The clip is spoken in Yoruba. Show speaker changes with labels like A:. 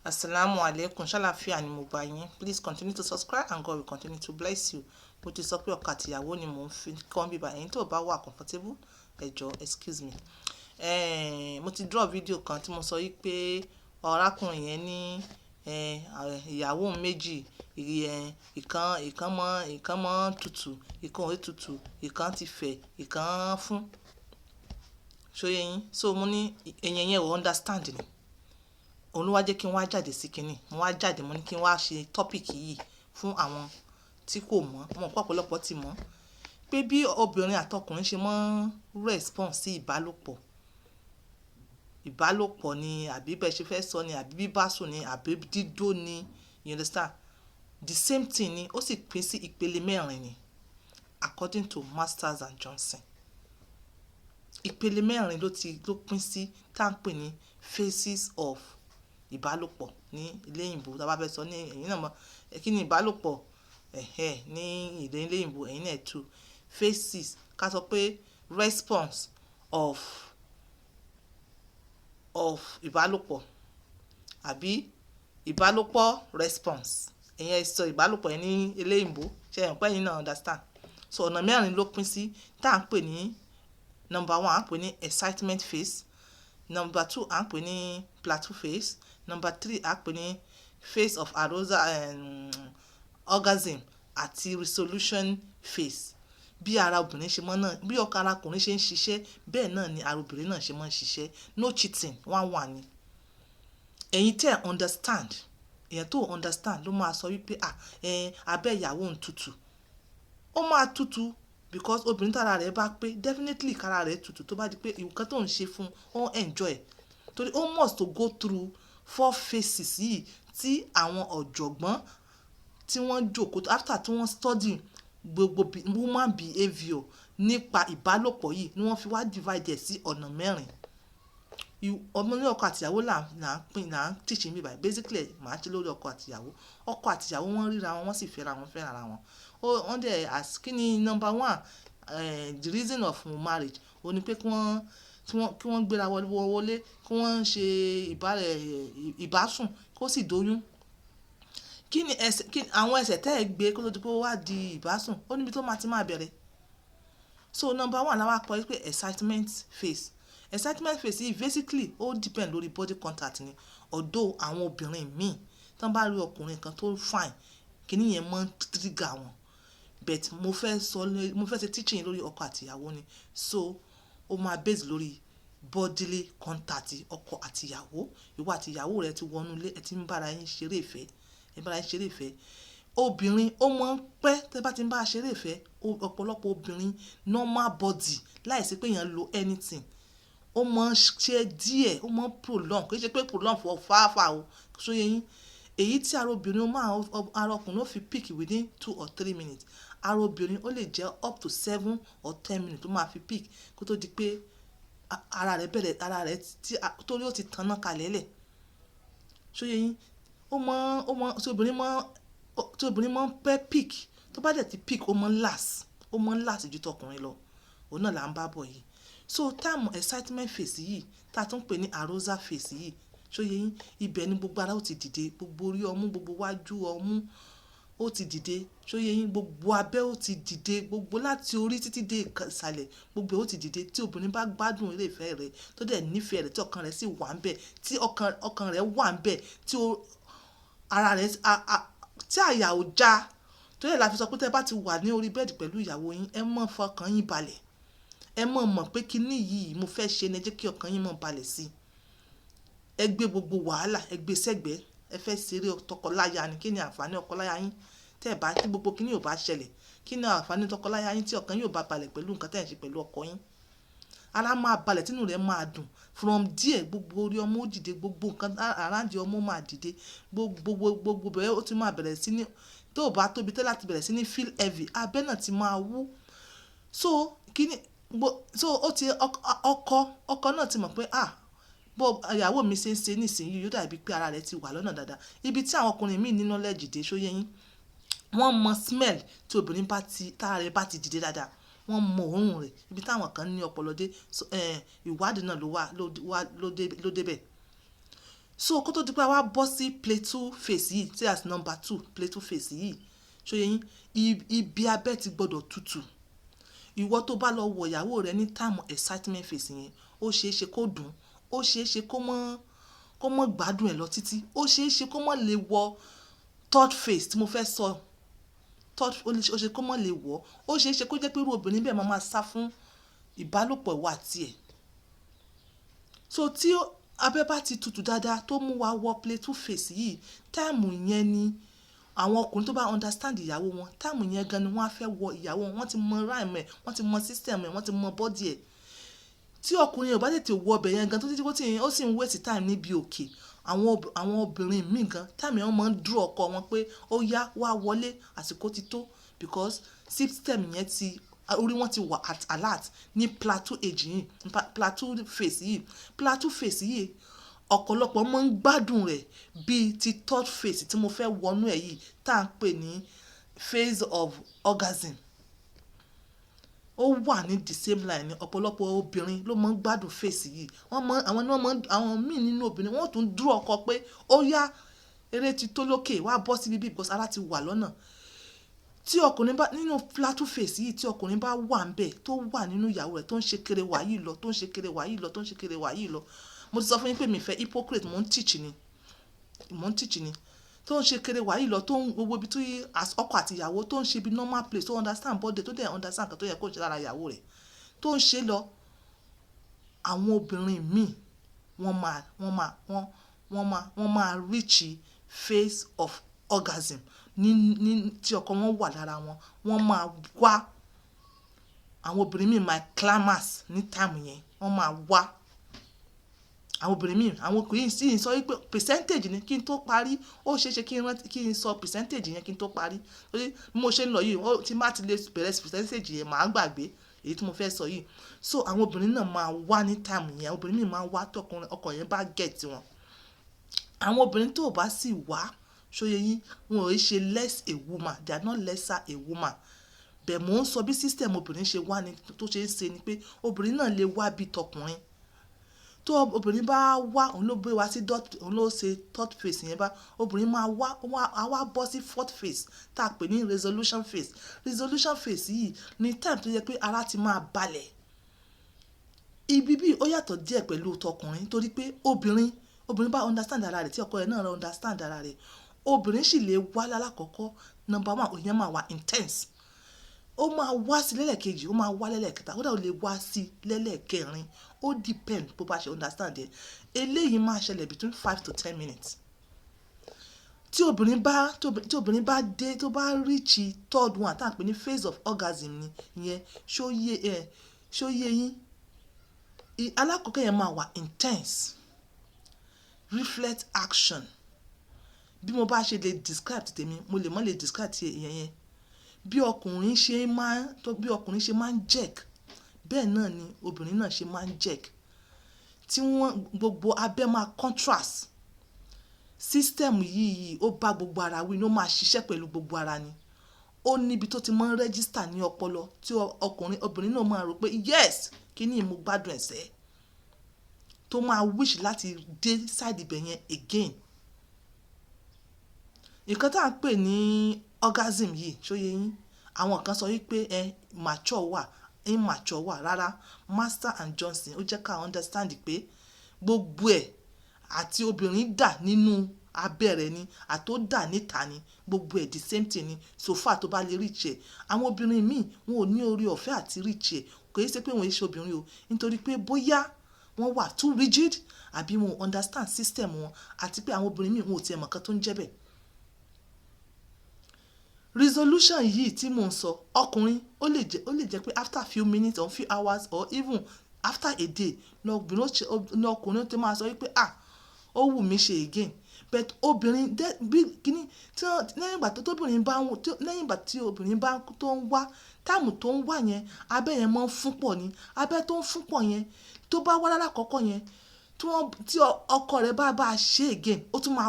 A: Assalamu alaikum. Ṣàlàáfíà ni mo bá yín. Please continue to subscribe and God will continue to bless you. Mo ti sọ pé ọkọ àtìyàwó ni mò ń fi kọ́ bíbá. Ẹ̀yin tó bá wà comfortable, ẹ jọ̀ọ́, excuse me. Mo ti drop video kan tí mo sọ wípé arákùnrin yẹn ní ìyàwó méjì, ìkan ìkan mọ́ tutù, ìkan ò tutù, ìkan ti fẹ̀, ìkan fún. Ṣó yé yín? So mo ní ẹ̀yin yẹn ò understand ni. Òun ló wá jẹ́ kí n wá jáde sí kíni. Mo wá jáde, mo ní kí n wá ṣe topic yìí fún àwọn tí kò mọ̀. Mo mọ̀ pé ọ̀pọ̀lọpọ̀ ti mọ̀ pé bí obìnrin àti ọkùnrin ṣe máa ń response sí ìbálòpọ̀. Ìbálòpọ̀ ni àbí bẹ́ẹ̀ ṣe fẹ́ sọ ni, àbí bíbásùn ni, àbí dídó ni, you understand? The same thing ni, ó sì pín sí ìpele mẹ́rin ni, according to Masters and Johnson. Ìpele mẹ́rin ló pín sí tá ń pè ní phases of ìbálòpọ̀ ní ilé òyìnbó. Tí a bá fẹ́ sọ ní ẹ̀yin náà mọ̀ kí ni ìbálòpọ̀, ẹ̀hẹ̀n, ní èdè ilé òyìnbó, ẹ̀yin náà tú phases. Ká sọ pé response of ìbálòpọ̀ àbí ìbálòpọ̀ response. Ẹ̀yin ẹ sọ ìbálòpọ̀ yẹn ní ilé òyìnbó, ṣé ẹ mọ̀ pé ẹ̀yin náà understand? So ọ̀nà mẹ́rin ló pín sí tá ń pè ní: number one, à ń pè ní excitement phase; number two, à ń pè ní plateau phase; number three, à ń pè ní phase of arousal, orgasm àti resolution phase. Bí ara obìnrin ṣe mọ́ náà, bí ọkọ ara ọkùnrin ṣe ń ṣiṣẹ́, bẹ́ẹ̀ náà ni ara obìnrin náà ṣe máa ń ṣiṣẹ́. No cheating, one one ni. Ẹ̀yin tí ẹ understand, èèyàn tó understand ló máa sọ wípé, "Ah, abẹ́ ìyàwó ń tutù." Ó máa tutù because obìnrin tí ara rẹ̀ bá pé, definitely kára rẹ̀ tutù tó bá di pé nǹkan tó ń ṣe fún un, ó enjoy. Torí ó must to go through four phases yìí tí àwọn ọ̀jọ̀gbọ́n tí wọ́n jókòó after tí wọ́n study gbogbo human behaviour nípa ìbálòpọ̀ yìí ni wọ́n fi wá divide ẹ̀ sí ọ̀nà mẹ́rin. Ọmọ ní ọkọ àti ìyàwó là ń pín, là ń teach níbí báyìí. Basically, màá ṣe lórí ọkọ àti ìyàwó. Ọkọ àti ìyàwó, wọ́n ríra wọn, wọ́n sì fẹ́ra wọn, fẹ́ra ara wọn. Wọ́n dẹ̀ as kí ni number one, the reason of marriage, ó ní pé kí wọ́n gbéra wọlé, kí wọ́n ṣe ìbásùn, kó sì dóyún. Kí ni ẹsẹ̀, kí àwọn ẹsẹ̀ tẹ́ ẹ gbé kó tó di pé ó wá di ìbásùn, ó níbi tó máa ti máa bẹ̀rẹ̀. So number one la wá kọ pé excitement phase. Excitement phase yìí, basically, ó depend lórí body contact ni. Although àwọn obìnrin míì, tí wọ́n bá rí ọkùnrin kan tó fine, kíní yẹn máa ń trigger wọn. But mo fẹ́ sọ, mo fẹ́ ṣe teaching lórí ọkọ àti ìyàwó ni. So ó máa base lórí bodily contact ọkọ àti ìyàwó. Ìwọ àti ìyàwó rẹ ti wọnú ilé, ẹ ti ń bá ara yín ṣeré ìfẹ́, ẹ bá ara yín ṣeré ìfẹ́. Obìnrin ó máa ń pẹ́ tí ẹ bá ti ń bá ṣeré ìfẹ́. Ọ̀pọ̀lọpọ̀ obìnrin, normal body, láìsí pé èèyàn lo anything, ó máa ń ṣe díẹ̀, ó máa ń prolong. Kì í ṣe pé prolong for far far o, ṣó yé yín? Èyí tí ara obìnrin máa, ara ọkùnrin ó fi peak within 2 or 3 minutes, ara obìnrin ó lè jẹ́ up to 7 or 10 minutes tó máa fi peak kó tó di pé ara rẹ̀ bẹ̀rẹ̀, ara rẹ̀ tí torí ó ti taná kalẹ̀ lẹ̀. Ṣó yé yín? Ó mọ, tí obìnrin máa ń pẹ́ peak, tó bá dẹ̀ ti peak, ó máa ń last ju tọkùnrin lọ. Òun náà là ń bá bọ̀ yìí. So time excitement phase yìí, tá tún pè ní arousal phase yìí, ṣó yé yín? Ibẹ̀ ni gbogbo ara ó ti dìde, gbogbo orí ọmú, gbogbo wájú ọmú ó ti dìde. Ṣó yé yín? Gbogbo abẹ́ ó ti dìde, gbogbo láti orí títí dé ìsàlẹ̀, gbogbo ó ti dìde. Tí obìnrin bá gbádùn eré ìfẹ́ rẹ̀, tó dẹ̀ nífẹ̀ẹ́ rẹ̀, tí ọkàn rẹ̀ sì wà níbẹ̀, tí ọkàn rẹ̀ wà níbẹ̀, tí ara rẹ̀, tí àyà ò já. Torí ẹ̀ la fi sọ pé tí ẹ bá ti wà ní orí bẹ́ẹ̀dì pẹ̀lú ìyàwó yín, ẹ má fọkàn yín balẹ̀. Ẹ má mọ̀ pé kíní yìí mo fẹ́ ṣe ni, ẹ jẹ́ kí ọkàn yín má balẹ̀ sí i. Ẹ gbé gbogbo wàhálà, ẹ gbé sẹ́gbẹ̀ẹ́. Ẹ fẹ́ ṣeré tọkọláya ni. Kí ni àǹfààní ọkọláya yín tí ẹ bá, tí gbogbo kíní ò bá ṣẹlẹ̀? Kí ni àǹfààní tọkọláya yín tí ọkàn yín ò bá balẹ̀ pẹ̀lú nǹkan tí ẹ̀ ń ṣe pẹ̀lú ọkọ yín? Ara máa balẹ̀, tínú rẹ̀ máa dùn. From there, gbogbo orí ọmú ó dìde, gbogbo nǹkan around ọmú máa dìde. Gbogbo, gbogbo bẹ́ẹ̀ ó ti máa bẹ̀rẹ̀ sí ní, tó bá tóbi tẹ́lẹ̀ láti bẹ̀rẹ̀ sí ní feel heavy, abẹ́ náà ti máa wú. So kíní, so ó ti ọkọ náà ti mọ̀ pé, "Ah, bó ìyàwó mi ṣe ń ṣe nísìnyí, yóò dàbí pé ara rẹ̀ ti wà lọ́nà dáadáa." Ibi tí àwọn ọkùnrin míì ní knowledge dé, ṣó yé yín? Wọ́n mọ smell tí obìnrin bá ti, tí ara rẹ̀ bá ti dìde dáadáa. Wọ́n mọ òórùn rẹ̀. Ibi tí àwọn kan ní ọpọlọ dé, so, ìwádìí náà ló wà, ló dé, ló dé bẹ̀. So kó tó di pé a wá bọ́ sí plateau phase yìí, tí as number two plateau phase yìí, ṣó yé yín? Ibi abẹ́ ti gbọ́dọ̀ tutù. Ìwọ tó bá lọ wọ ìyàwó rẹ ní time excitement phase yẹn, ó ṣe é ṣe kó dùn, ó ṣe é ṣe kó mọ́ gbádùn ẹ̀ lọ títí, ó ṣe é ṣe kó mọ́ lè wọ third phase tí mo fẹ́ sọ. Third, ó ṣe kó mọ́ lè wọ̀. Ó ṣe é ṣe kó jẹ́ pé irú obìnrin bẹ́ẹ̀ máa máa sá fún ìbálòpọ̀ ìwọ àti ẹ̀. So tí abẹ́ bá ti tutù dáadáa tó mú wa wọ plateau phase yìí, time yẹn ni àwọn ọkùnrin tó bá understand ìyàwó wọn, time yẹn gan ni wọ́n á fẹ́ wọ ìyàwó wọn. Wọ́n ti mọ rhyme ẹ̀, wọ́n ti mọ system ẹ̀, wọ́n ti mọ body ẹ̀. Tí ọkùnrin ò bá tètè wọ ọbẹ̀ yẹn gan tó títí tí ó sì ń waste time níbi òkè, àwọn obìnrin míì gan, time yẹn wọ́n máa ń dúró ọkọ wọn pé ó yá, wá wọlé, àsìkò ti tó, because system yẹn ti orí wọn ti wà at alert ní plateau age yìí, plateau phase yìí. Plateau phase yìí, ọ̀pọ̀lọpọ̀ máa ń gbádùn rẹ̀ bíi ti third phase tí mo fẹ́ wọnú ẹ̀ yìí, tá à ń pè ní phase of orgasm. Ó wà ní the same line ní. Ọ̀pọ̀lọpọ̀ obìnrin ló máa ń gbádùn phase yìí. Wọ́n mọ àwọn ni wọ́n mọ àwọn míì nínú obìnrin, wọ́n tún dúró ọkọ pé ó yá, eré ti tó lókè, wá bọ́ síbi bí, because ara ti wà lọ́nà. Tí ọkùnrin bá nínú plateau phase yìí, tí ọkùnrin bá wà ń bẹ̀, tó wà nínú ìyàwó rẹ̀, tó ń ṣe kere wà yìí lọ, tó ń ṣe kere wà yìí lọ, tó ń ṣe kere wà yìí lọ, mo ti sọ fún yín pé mi fẹ́ hypocrite, mò ń teach ni, mò ń teach ni. Tó ń ṣe kere wà yìí lọ, tó ń gbogbo ibi tí ọkọ àti ìyàwó tó ń ṣe bí normal place, tó understand body, tó dẹ̀ understand nǹkan tó yẹ kó ṣe lára ìyàwó rẹ̀, tó ń ṣe lọ, àwọn obìnrin míì wọ́n máa reach phase of orgasm ní tí ọkọ wọn wà lára wọn. Wọ́n máa wá, àwọn obìnrin míì máa climax ní time yẹn, wọ́n máa wá. Àwọn obìnrin míì, àwọn ọkùnrin sì ń sọ wípé percentage ni. Kí n tó parí, ó ṣe é ṣe kí n rántí kí n sọ percentage yẹn kí n tó parí, torí bí mo ṣe ń lọ yìí, ó tí má ti lè bẹ̀rẹ̀ percentage yẹn, màá gbàgbé èyí tí mo fẹ́ sọ yìí. So àwọn obìnrin náà máa wá ní time yẹn. Obìnrin míì máa wá tọkùnrin ọkọ yẹn bá get wọn. Àwọn obìnrin tó bá sì wá, ṣó yé yín, wọn ò ṣe less a woman, they are not lesser a woman. Bẹ́ẹ̀ mò ń sọ bí system obìnrin ṣe wá ni tó ṣe ń ṣe ni pé obìnrin náà lè wá bí tọkùnrin. Tó obìnrin bá wá, òun ló gbé wa sí dot, òun ló ṣe third phase yẹn. Bá obìnrin máa wá, á wá bọ́ sí fourth phase tá a pè ní resolution phase. Resolution phase yìí ní time tó yẹ pé ara ti máa balẹ̀. Ibi bí ó yàtọ̀ díẹ̀ pẹ̀lú tọkùnrin, torí pé obìnrin bá understand ara rẹ̀, tí ọkọ rẹ̀ náà understand ara rẹ̀, obìnrin sì lè wá lálákọ̀ọ́kọ́. Number one, òyìn máa wà intense, ó máa wá sí lẹ́lẹ̀kejì, ó máa wá lẹ́lẹ̀kẹta, ó dà, ó lè wá sí lẹ́lẹ̀kẹrin. Ó depend bó bá ṣe understand ẹ̀. Eléyìí máa ṣẹlẹ̀ between 5 to 10 minutes. Tí obìnrin bá dé, tó bá reach third one tá à ń pè ní phase of orgasm ni ìyẹn, ṣó yé yín? Alákọ̀ọ́kọ́ yẹn máa wà intense, reflect action. Bí mo bá ṣe lè describe ti tèmi, mo lè má lè describe ti ìyẹn yẹn. Bí ọkùnrin ṣe máa ń jerk, bẹ́ẹ̀ náà ni obìnrin náà ṣe máa ń jerk. Tí wọ́n gbogbo abẹ́ máa contrast. System yìí, ó bá gbogbo ara wí ní, ó máa ṣiṣẹ́ pẹ̀lú gbogbo ara ni. Ó níbi tó ti máa ń register ní ọpọlọ tí ọkùnrin, obìnrin náà máa rò pé yes, kíní mo gbádùn ẹ̀sẹ̀, tó máa wish láti dé side ibẹ̀ yẹn again. Nǹkan tí à ń pè ní orgasm yìí, ṣó yé yín? Àwọn kan sọ wípé ẹ mature wà, immature wà. Rárá, Master and Johnson, ó jẹ́ ká understand pé gbogbo ẹ̀, àti obìnrin dà nínú abẹ́ rẹ̀ ni, àtó dà níta ni, gbogbo ẹ̀ the same thing ni, so far tó bá lè reach ẹ̀. Àwọn obìnrin míì, wọn ò ní oore ọ̀fẹ́ àti reach ẹ̀. Kò í ṣe pé wọ́n ṣe obìnrin o, nítorí pé bóyá wọ́n wà too rigid, àbí wọn ò understand system wọn, àti pé àwọn obìnrin míì, wọn ò tiẹ̀ mọ̀ nǹkan tó ń jẹ́ bẹ́ẹ̀. Resolution yìí tí mò ń sọ, ọkùnrin ó lè jẹ́ pé after few minutes or few hours or even after a day ní ọkùnrin ó ti máa sọ wípé, "Ah, ó wù mí ṣe again." But obìnrin bí kíní tí lẹ́yìn ìgbà tí obìnrin bá tó ń wá, time tó ń wá yẹn, abẹ́ yẹn máa ń fún pọ̀ ni. Abẹ́ tó ń fún pọ̀ yẹn, tó bá wá lálákọ̀ọ́kọ́ yẹn, tí ọkọ rẹ̀ bá ṣe again, ó tún máa